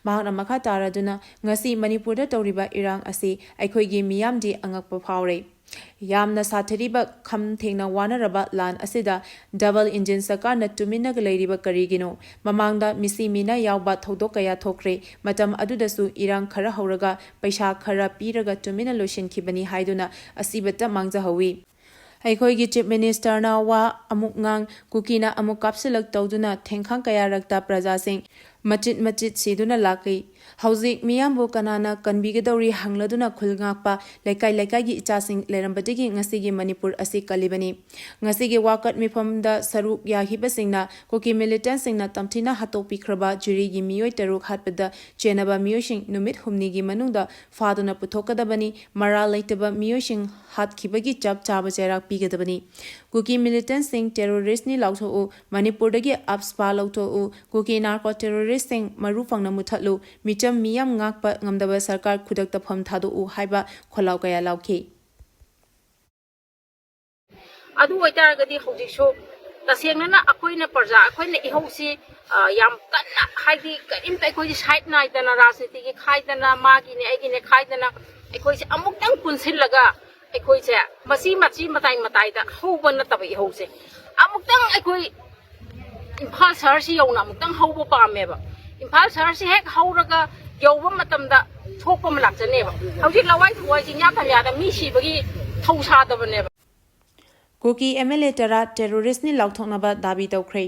ꯃꯍꯥꯛꯅ ꯃꯈꯥ ꯇꯥꯔꯗꯨꯅ ꯉꯁꯤ ꯃꯅꯤꯄꯨꯔꯗ ꯇꯧꯔꯤꯕ ꯏꯔꯥꯡ ꯑꯁꯤ ꯑꯩꯈꯣꯏꯒꯤ ꯃꯤꯌꯥꯝꯗꯤ ꯑꯉꯛꯄ ꯐꯥꯎꯔꯦ꯫ ꯌꯥꯝꯅ ꯁꯥꯊꯤꯔꯤꯕ ꯈꯝ ꯊꯦꯡꯅ ꯋꯥꯅꯔꯕ ꯂꯥꯟ ꯑꯁꯤꯗ ꯗꯕꯜ ꯏꯟꯖꯤꯟ ꯁꯔꯀꯥꯔꯅ ꯇꯨꯃꯤꯟꯅꯒ ꯂꯩꯔꯤꯕ ꯀꯔꯤꯒꯤꯅꯣ? ꯃꯃꯥꯡꯗ ꯃꯤꯁꯤ ꯃꯤꯅ ꯌꯥꯎꯕ ꯊꯧꯗꯣꯛ ꯀꯌꯥ ꯊꯣꯛꯈ꯭ꯔꯦ꯫ ꯃꯇꯝ ꯑꯗꯨꯗꯁꯨ ꯏꯔꯥꯡ ꯈꯔ ꯍꯧꯔꯒ ꯄꯩꯁꯥ ꯈꯔ ꯄꯤꯔꯒ ꯇꯨꯃꯤꯟꯅ ꯂꯣꯏꯁꯤꯟꯈꯤꯕꯅꯤ ꯍꯥꯏꯗꯨꯅ ꯑꯁꯤꯕꯇ ꯃꯥꯡꯖꯍꯧꯋꯤ꯫ ꯑꯩꯈꯣꯏꯒꯤ ꯆꯤꯐ ꯃꯤꯅꯤꯁꯇꯔꯅ ꯋꯥ ꯑꯃꯨꯛ ꯉꯥꯡ, ꯀꯨꯀꯤꯅ ꯑꯃꯨꯛ ꯀꯥꯞꯁꯤꯜꯂꯛ ꯇꯧꯗꯨꯅ ꯊꯦꯡꯈꯥꯡ ꯀꯌꯥꯔꯛꯇ ꯄ꯭ꯔꯖꯥꯁꯤꯡ ꯃꯆꯤꯠ ꯃꯆꯤꯠ ꯁꯤꯗꯨꯅ ꯂꯥꯛꯂꯤ꯫ ꯍꯧꯖꯤꯛ ꯃꯤꯌꯥꯝꯕꯨ ꯀꯅꯥꯅ ꯀꯟꯕꯤꯒꯗꯧꯔꯤ ꯍꯪꯂꯗꯨꯅ ꯈꯨꯜ ꯉꯥꯛꯄ ꯂꯩꯀꯥꯏ ꯂꯩꯀꯥꯏꯒꯤ ꯏꯆꯥꯁꯤꯡ ꯂꯩꯔꯝꯕꯗꯒꯤ ꯉꯁꯤꯒꯤ ꯃꯅꯤꯄꯨꯔ ꯑꯁꯤ ꯀꯜꯂꯤꯕꯅꯤ꯫ ꯉꯁꯤꯒꯤ ꯋꯥꯀꯠ ꯃꯤꯐꯝꯗ ꯁꯔꯨꯛ ꯌꯥꯈꯤꯕꯁꯤꯡꯅ ꯀꯨꯀꯤ ꯃꯤꯂꯤꯇꯦꯟꯁꯤꯡꯅ ꯇꯝꯊꯤꯅ ꯍꯥꯠꯇꯣꯛꯄꯤꯈ꯭ꯔꯕ ꯖꯤꯔꯤꯒꯤ ꯃꯤꯑꯣꯏ ꯇꯔꯨꯛ ꯍꯥꯠꯄꯗ ꯆꯦꯟꯅꯕ ꯃꯤꯑꯣꯏꯁꯤꯡ ꯅꯨꯃꯤꯠ ꯍꯨꯝꯅꯤꯒꯤ ꯃꯅꯨꯡꯗ ꯐꯥꯗꯨꯅ ꯄꯨꯊꯣꯛꯀꯗꯕꯅꯤ꯫ ꯃꯔꯥꯜ ꯂꯩꯇꯕ ꯃꯤꯑꯣꯏꯁꯤꯡ ꯍꯥꯠꯈꯤꯕꯒꯤ ꯆꯞ ꯆꯥꯕ ꯆꯩꯔꯥꯛ ꯄꯤꯒꯗꯕꯅꯤ꯫ ꯀꯨꯀꯤ ꯃꯤꯂꯤꯇꯦꯟꯁꯤꯡ ꯇꯦꯔꯣꯔꯤꯁ꯭ꯠꯅꯤ ꯂꯥꯎꯊꯣꯛꯎ, ꯃꯅꯤꯄꯨꯔꯗꯒꯤ ꯑꯞꯁꯄꯥ ꯂꯧꯊꯣꯛꯎ, ꯀꯨꯀꯤ ꯅꯥꯔꯀꯣ ꯇꯦꯔꯣꯔꯤꯁ꯭ꯠꯁꯤꯡ ꯃꯔꯨ ꯐꯪꯅ ꯃꯨꯊꯠꯂꯨ, ꯃꯤꯆꯝ ꯃꯤꯌꯥꯝ ꯉꯥꯛꯄ ꯉꯝꯗꯕ ꯁꯔꯀꯥꯔ ꯈꯨꯗꯛꯇ ꯐꯝ ꯊꯥꯗꯣꯛꯎ ꯍꯥꯏꯕ ꯈꯣꯜꯂꯥꯎ ꯀꯌꯥ ꯂꯥꯎꯈꯤ꯫ ꯑꯗꯨ ꯑꯣꯏꯇꯥꯔꯒꯗꯤ ꯍꯧꯖꯤꯛꯁꯨ ꯇꯁꯦꯡꯅꯅ ꯑꯩꯈꯣꯏꯅ ꯄ꯭ꯔꯖꯥ, ꯑꯩꯈꯣꯏꯅ ꯏꯍꯧꯁꯤ, ꯑ, ꯌꯥꯝ ꯀꯟꯅ, ꯍꯥꯏꯗꯤ, ꯀꯔꯤꯝꯇ ꯑꯩꯈꯣꯏꯒꯤ ꯁꯥꯏꯠ ꯅꯥꯏꯗꯅ, ꯔꯥꯖꯅꯤꯇꯤꯒꯤ ꯈꯥꯏꯗꯅ, ꯃꯥꯒꯤꯅꯦ ꯑꯩꯒꯤꯅꯦ ꯈꯥꯏꯗꯅ, ꯑꯩꯈꯣꯏꯁꯦ ꯑꯃꯨꯛꯇꯪ ꯄꯨꯟꯁꯤꯜꯂꯒ ꯑꯩꯈꯣꯏꯁꯦ ꯃꯆꯤ ꯃꯆꯤ ꯃꯇꯥꯏ ꯃꯇꯥꯏꯗ ꯍꯧꯕ ꯅꯠꯇꯕ ꯏꯍꯧꯁꯦ ꯑꯃꯨꯛꯇꯪ ꯑꯩꯈꯣꯏ ꯏꯝꯐꯥꯜ ꯁꯍꯔꯁꯤ ꯌꯧꯅ ꯑꯃꯨꯛꯇꯪ ꯍꯧꯕ ꯄꯥꯝꯃꯦꯕ꯫ ꯏꯝꯐꯥꯜ ꯁꯍꯔꯁꯤ ꯍꯦꯛ ꯍꯧꯔꯒ ꯌꯧꯕ ꯃꯇꯝꯗ ꯊꯣꯛꯄ ꯑꯃ ꯂꯥꯛꯆꯅꯦꯕ꯫ ꯍꯧꯖꯤꯛ ꯂꯋꯥꯏ ꯊꯋꯥꯏ ꯆꯤꯡꯌꯥ ꯇꯝꯌꯥꯗ ꯃꯤ ꯁꯤꯕꯒꯤ ꯊꯧꯁꯥꯗꯕꯅꯦꯕ꯫ ꯀꯨꯀꯤ ꯑꯦꯝ ꯑꯦꯜ ꯑꯦ ꯇꯔꯥ ꯇꯦꯔꯣꯔꯤꯁ꯭ꯠꯅꯤ ꯂꯥꯎꯊꯣꯛꯅꯕ ꯗꯥꯕꯤ ꯇꯧꯈ꯭ꯔꯦ꯫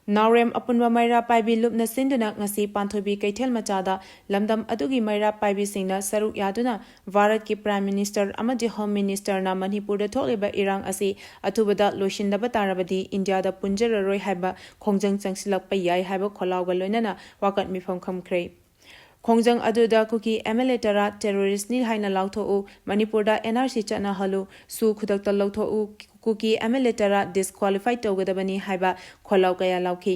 ꯅꯥꯎꯔꯦꯝ ꯑꯄꯨꯟꯕ ꯃꯩꯔꯥ ꯄꯥꯏꯕꯤ ꯂꯨꯞꯅ ꯁꯤꯟꯗꯨꯅ ꯉꯁꯤ ꯄꯥꯟꯊꯣꯏꯕꯤ ꯀꯩꯊꯦꯜ ꯃꯆꯥꯗ ꯂꯝꯗꯝ ꯑꯗꯨꯒꯤ ꯃꯩꯔꯥ ꯄꯥꯏꯕꯤꯁꯤꯡꯅ ꯁꯔꯨꯛ ꯌꯥꯗꯨꯅ ꯚꯥꯔꯠꯀꯤ Prime Minister ꯑꯃꯗꯤ Home Minister ꯅ ꯃꯅꯤꯄꯨꯔꯗ ꯊꯣꯛꯂꯤꯕ ꯏꯔꯥꯡ ꯑꯁꯤ ꯑꯊꯨꯕꯗ ꯂꯣꯏꯁꯤꯟꯗꯕ ꯇꯥꯔꯕꯗꯤ ꯏꯟꯗꯤꯌꯥꯗ ꯄꯨꯟꯖꯔꯔꯣꯏ ꯍꯥꯏꯕ ꯈꯣꯡꯖꯪ ꯆꯪꯁꯤꯜꯂꯛꯄ ꯌꯥꯏ ꯍꯥꯏꯕ ꯈꯣꯜꯂꯥꯎꯒ ꯂꯣꯏꯅꯅ ꯋꯥꯀꯠ ꯃꯤꯐꯝ ꯈꯝꯈ꯭ꯔꯦ꯫ ꯈꯣꯡꯖꯪ ꯑꯗꯨꯗ ꯀꯨꯀꯤ MLA ꯇꯔꯥ terrorist ꯅꯤ ꯍꯥꯏꯅ ꯂꯥꯎꯊꯣꯛꯎ, ꯃꯅꯤꯄꯨꯔꯗ NRC ꯆꯠꯅꯍꯜꯂꯨ, ꯁꯨ ꯈꯨꯗꯛꯇ ꯂꯧꯊꯣꯛꯎ, ꯀꯨꯀꯤ MLA ꯇꯔꯥ disqualify ꯇꯧꯒꯗꯕꯅꯤ ꯍꯥꯏꯕ ꯈꯣꯜꯂꯥꯎ ꯀꯌꯥ ꯂꯥꯎꯈꯤ꯫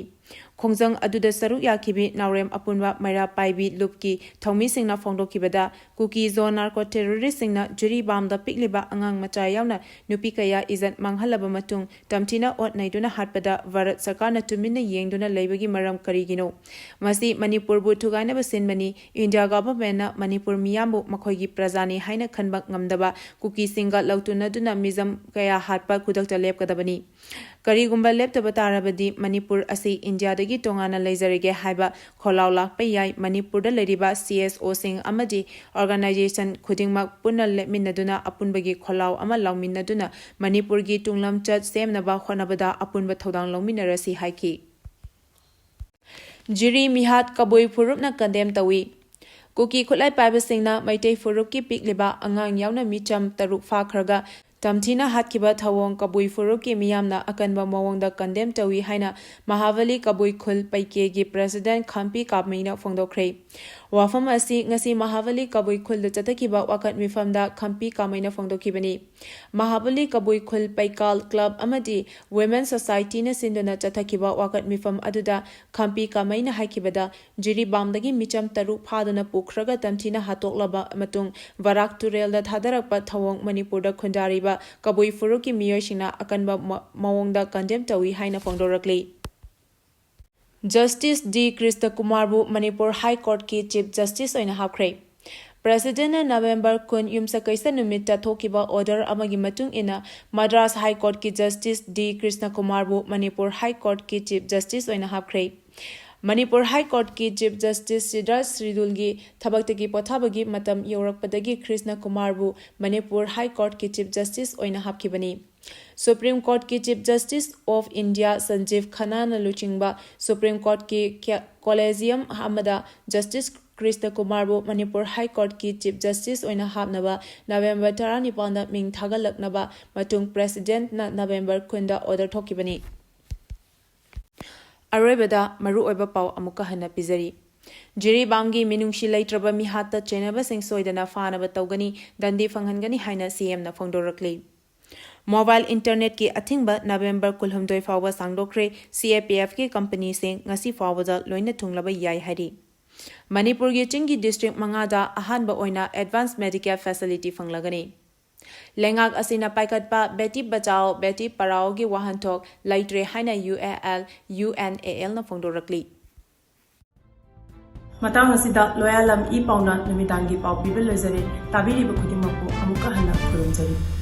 ꯈꯣꯡꯖꯪ ꯑꯗꯨꯗ ꯁꯔꯨꯛ ꯌꯥꯈꯤꯕꯤ ꯅꯥꯎꯔꯦꯝ ꯑꯄꯨꯟꯕ ꯃꯩꯔꯥ ꯄꯥꯏꯕꯤ ꯂꯨꯞꯀꯤ ꯊꯧꯃꯤꯁꯤꯡꯅ ꯐꯣꯡꯗꯣꯛꯈꯤꯕꯗ, ꯀꯨꯀꯤ Zo narco terrorist ꯁꯤꯡꯅ ꯖꯤꯔꯤꯕꯥꯝꯗ ꯄꯤꯛꯂꯤꯕ ꯑꯉꯥꯡ ꯃꯆꯥ ꯌꯥꯎꯅ ꯅꯨꯄꯤ ꯀꯌꯥ ꯏꯖꯠ ꯃꯥꯡꯍꯜꯂꯕ ꯃꯇꯨꯡ ꯇꯝꯊꯤꯅ ꯑꯣꯠ ꯅꯩꯗꯨꯅ ꯍꯥꯠꯄꯗ ꯚꯥꯔꯠ ꯁꯔꯀꯥꯔꯅ ꯇꯨꯃꯤꯟꯅ ꯌꯦꯡꯗꯨꯅ ꯂꯩꯕꯒꯤ ꯃꯔꯝ ꯀꯔꯤꯒꯤꯅꯣ? ꯃꯁꯤ ꯃꯅꯤꯄꯨꯔꯕꯨ ꯊꯨꯒꯥꯏꯅꯕ ꯁꯤꯟꯕꯅꯤ꯫ ꯏꯟꯗꯤꯌꯥ government ꯅ ꯃꯅꯤꯄꯨꯔ ꯃꯤꯌꯥꯝꯕꯨ ꯃꯈꯣꯏꯒꯤ ꯄ꯭ꯔꯖꯥꯅꯤ ꯍꯥꯏꯅ ꯈꯟꯕ ꯉꯝꯗꯕ ꯀꯨꯀꯤꯁꯤꯡꯒ ꯂꯧꯇꯨꯅꯗꯨꯅ ꯃꯤꯖꯝ ꯀꯌꯥ ꯍꯥꯠꯄ ꯈꯨꯗꯛꯇ ꯂꯦꯞꯀꯗꯕꯅꯤ꯫ ꯀꯔꯤꯒꯨꯝꯕ ꯂꯦꯞꯇꯕ ꯇꯥꯔꯕꯗꯤ ꯃꯅꯤꯄꯨꯔ ꯑꯁꯤ ꯏꯟꯗꯤꯌꯥꯗꯒꯤ ꯇꯣꯉꯥꯟꯅ ꯂꯩꯖꯔꯒꯦ ꯍꯥꯏꯕ ꯈꯣꯜꯂꯥꯎ ꯂꯥꯛꯄ ꯌꯥꯏ꯫ ꯃꯅꯤꯄꯨꯔꯗ ꯂꯩꯔꯤꯕ CSO ꯁꯤꯡ ꯑꯃꯗꯤ organization ꯈꯨꯗꯤꯡꯃꯛ ꯄꯨꯟꯅ ꯂꯦꯞꯃꯤꯟꯅꯗꯨꯅ ꯑꯄꯨꯟꯕꯒꯤ ꯈꯣꯜꯂꯥꯎ ꯑꯃ ꯂꯥꯎꯃꯤꯟꯅꯗꯨꯅ ꯃꯅꯤꯄꯨꯔꯒꯤ ꯇꯨꯡꯂꯝꯆꯠ ꯁꯦꯝꯅꯕ ꯍꯣꯠꯅꯕꯗ ꯑꯄꯨꯟꯕ ꯊꯧꯗꯥꯡ ꯂꯧꯃꯤꯟꯅꯔꯁꯤ ꯍꯥꯏꯈꯤ꯫ ꯖꯤꯔꯤ ꯃꯤꯍꯥꯠ ꯀꯕꯨꯏ ꯐꯨꯔꯨꯞꯅ condemn ꯇꯧꯏ꯫ ꯀꯨꯀꯤ ꯈꯨꯠꯂꯥꯏ ꯄꯥꯏꯕꯁꯤꯡꯅ ꯃꯩꯇꯩ ꯐꯨꯔꯨꯞꯀꯤ ꯄꯤꯛꯂꯤꯕ ꯑꯉꯥꯡ ꯌꯥꯎꯅ ꯃꯤꯆꯝ ꯇꯔꯨꯛ ꯐꯥꯈ꯭ꯔꯒ ꯇꯝꯊꯤꯅ ꯍꯥꯠꯈꯤꯕ ꯊꯧꯑꯣꯡ ꯀꯕꯨꯏ ꯐꯨꯔꯨꯞꯀꯤ ꯃꯤꯌꯥꯝꯅ ꯑꯀꯟꯕ ꯃꯑꯣꯡꯗ condemn ꯇꯧꯏ ꯍꯥꯏꯅ ꯃꯍꯥꯕꯂꯤ ꯀꯕꯨꯏ ꯈꯨꯜ ꯄꯩꯀꯦꯒꯤ president ꯈꯝꯄꯤ ꯀꯥꯃꯩꯅ ꯐꯣꯡꯗꯣꯛꯈ꯭ꯔꯦ꯫ ꯋꯥꯐꯝ ꯑꯁꯤ ꯉꯁꯤ ꯃꯍꯥꯕꯂꯤ ꯀꯕꯨꯏ ꯈꯨꯜꯗ ꯆꯠꯊꯈꯤꯕ ꯋꯥꯀꯠ ꯃꯤꯐꯝꯗ ꯈꯝꯄꯤ ꯀꯥꯃꯩꯅ ꯐꯣꯡꯗꯣꯛꯈꯤꯕꯅꯤ꯫ ꯃꯍꯥꯕꯂꯤ ꯀꯕꯨꯏ ꯈꯨꯜ ꯄꯩꯀꯥꯜ club ꯑꯃꯗꯤ Women Society ꯅ ꯁꯤꯟꯗꯨꯅ ꯆꯠꯊꯈꯤꯕ ꯋꯥꯀꯠ ꯃꯤꯐꯝ ꯑꯗꯨꯗ ꯈꯝꯄꯤ ꯀꯥꯃꯩꯅ ꯍꯥꯏꯈꯤꯕꯗ, ꯖꯤꯔꯤꯕꯥꯝꯗꯒꯤ ꯃꯤꯆꯝ ꯇꯔꯨꯛ ꯐꯥꯗꯨꯅ ꯄꯨꯈ꯭ꯔꯒ ꯇꯝꯊꯤꯅ ꯍꯥꯠꯇꯣꯛꯂꯕ ꯃꯇꯨꯡ ꯕꯔꯥꯛ ꯇꯨꯔꯦꯜꯗ ꯊꯥꯗꯔꯛꯄ ꯊꯧꯑꯣꯡ ꯃꯅꯤꯄꯨꯔꯗ ꯈꯨꯟꯗꯥꯔꯤꯕ ꯀꯕꯨꯏ ꯐꯨꯔꯨꯞꯀꯤ ꯃꯤꯑꯣꯏꯁꯤꯡꯅ ꯑꯀꯟꯕ ꯃ-, ꯃꯑꯣꯡꯗ condemn ꯇꯧꯏ ꯍꯥꯏꯅ ꯐꯣꯡꯗꯣꯔꯛꯂꯤ꯫ Justice ꯗꯤ ꯀ꯭ꯔꯤꯁꯅꯀꯨꯃꯥꯔꯕꯨ ꯃꯅꯤꯄꯨꯔ High Court ꯀꯤ Chief Justice ꯑꯣꯏꯅ ꯍꯥꯞꯈ꯭ꯔꯦ꯫ President ꯅ November ꯀꯨꯟ ꯌꯨꯝꯁꯀꯩꯁ ꯅꯨꯃꯤꯠꯇ ꯊꯣꯛꯈꯤꯕ order ꯑꯃꯒꯤ ꯃꯇꯨꯡ ꯏꯟꯅ ꯃꯗ꯭ꯔꯥꯁ High Court ꯀꯤ Justice ꯗꯤ ꯀ꯭ꯔꯤꯁꯅꯀꯨꯃꯥꯔꯕꯨ ꯃꯅꯤꯄꯨꯔ High Court ꯀꯤ Chief Justice ꯑꯣꯏꯅ ꯍꯥꯞꯈ꯭ꯔꯦ꯫ ꯃꯅꯤꯄꯨꯔ High Court ꯀꯤ Chief Justice ꯁꯤꯗꯥꯔꯊ ꯁꯤꯗꯨꯜꯒꯤ ꯊꯕꯛꯇꯒꯤ ꯄꯣꯊꯥꯕꯒꯤ ꯃꯇꯝ ꯌꯧꯔꯛꯄꯗꯒꯤ ꯀ꯭ꯔꯤꯁꯅꯀꯨꯃꯥꯔꯕꯨ ꯃꯅꯤꯄꯨꯔ High Court ꯀꯤ Chief Justice ꯑꯣꯏꯅ ꯍꯥꯞꯈꯤꯕꯅꯤ꯫ Supreme Courtꯀꯤ Chief Justice of India Sanjeev Khannaꯅ ꯂꯨꯆꯤꯡꯕ Supreme Courtꯀꯤ ꯀꯦ-, Collegium ꯑꯃꯗ Justice Krishna ꯀꯨꯃꯥꯔꯕꯨ Manipur High Courtꯀꯤ Chief Justice ꯑꯣꯏꯅ ꯍꯥꯞꯅꯕ November ꯇꯔꯥꯅꯤꯄꯥꯟꯗ ꯃꯤꯡ ꯊꯥꯒꯠꯂꯛꯅꯕ ꯃꯇꯨꯡ Presidentꯅ November ꯀꯨꯟꯗ order ꯊꯣꯛꯈꯤꯕꯅꯤ꯫ ꯑꯔꯣꯏꯕꯗ ꯃꯔꯨꯑꯣꯏꯕ ꯄꯥꯎ ꯑꯃꯨꯛꯀ ꯍꯟꯅ ꯄꯤꯖꯔꯤ꯫ ꯖꯤꯔꯤꯕꯥꯝꯒꯤ ꯃꯤꯅꯨꯡꯁꯤ ꯂꯩꯇ꯭ꯔꯕ ꯃꯤꯍꯥꯠꯇ ꯆꯦꯟꯅꯕꯁꯤꯡ ꯁꯣꯏꯗꯅ ꯐꯥꯅꯕ ꯇꯧꯒꯅꯤ, ꯗꯟꯗꯤ ꯐꯪꯍꯟꯒꯅꯤ ꯍꯥꯏꯅ CMꯅ ꯐꯣꯡꯗꯣꯔꯛꯂꯤ꯫ Mobile internetꯀꯤ ꯑꯊꯤꯡꯕ November ꯀꯨꯟꯍꯨꯝꯗꯣꯏ ꯐꯥꯎꯕ ꯁꯥꯡꯗꯣꯛꯈ꯭ꯔꯦ꯫ CAPFꯀꯤ companyꯁꯤꯡ ꯉꯁꯤ ꯐꯥꯎꯕꯗ ꯂꯣꯏꯅ ꯊꯨꯡꯂꯕ ꯌꯥꯏ ꯍꯥꯏꯔꯤ꯫ ꯃꯅꯤꯄꯨꯔꯒꯤ ꯆꯤꯡꯒꯤ district ꯃꯉꯥꯗ ꯑꯍꯥꯟꯕ ꯑꯣꯏꯅ advance Medicare facility ꯐꯪꯂꯒꯅꯤ꯫ ꯂꯩꯉꯥꯛ ꯑꯁꯤꯅ ꯄꯥꯏꯈꯠꯄ Beti Bachao, Beti Padhaoꯒꯤ ꯋꯥꯍꯟꯊꯣꯛ ꯂꯩꯇ꯭ꯔꯦ ꯍꯥꯏꯅ UAL, UNALꯅ ꯐꯣꯡꯗꯣꯔꯛꯂꯤ꯫ ꯃꯇꯥꯡ ꯑꯁꯤꯗ ꯂꯣꯌꯥꯂꯝ ꯏ ꯄꯥꯎꯅ ꯅꯨꯃꯤꯗꯥꯡꯒꯤ ꯄꯥꯎ ꯄꯤꯕ ꯂꯣꯏꯖꯔꯦ꯫ ꯇꯥꯕꯤꯔꯤꯕ ꯈꯨꯗꯤꯡꯃꯛꯄꯨ ꯑꯃꯨꯛꯀ ꯍꯟꯅ ꯈꯨꯔꯨꯝꯖꯔꯤ꯫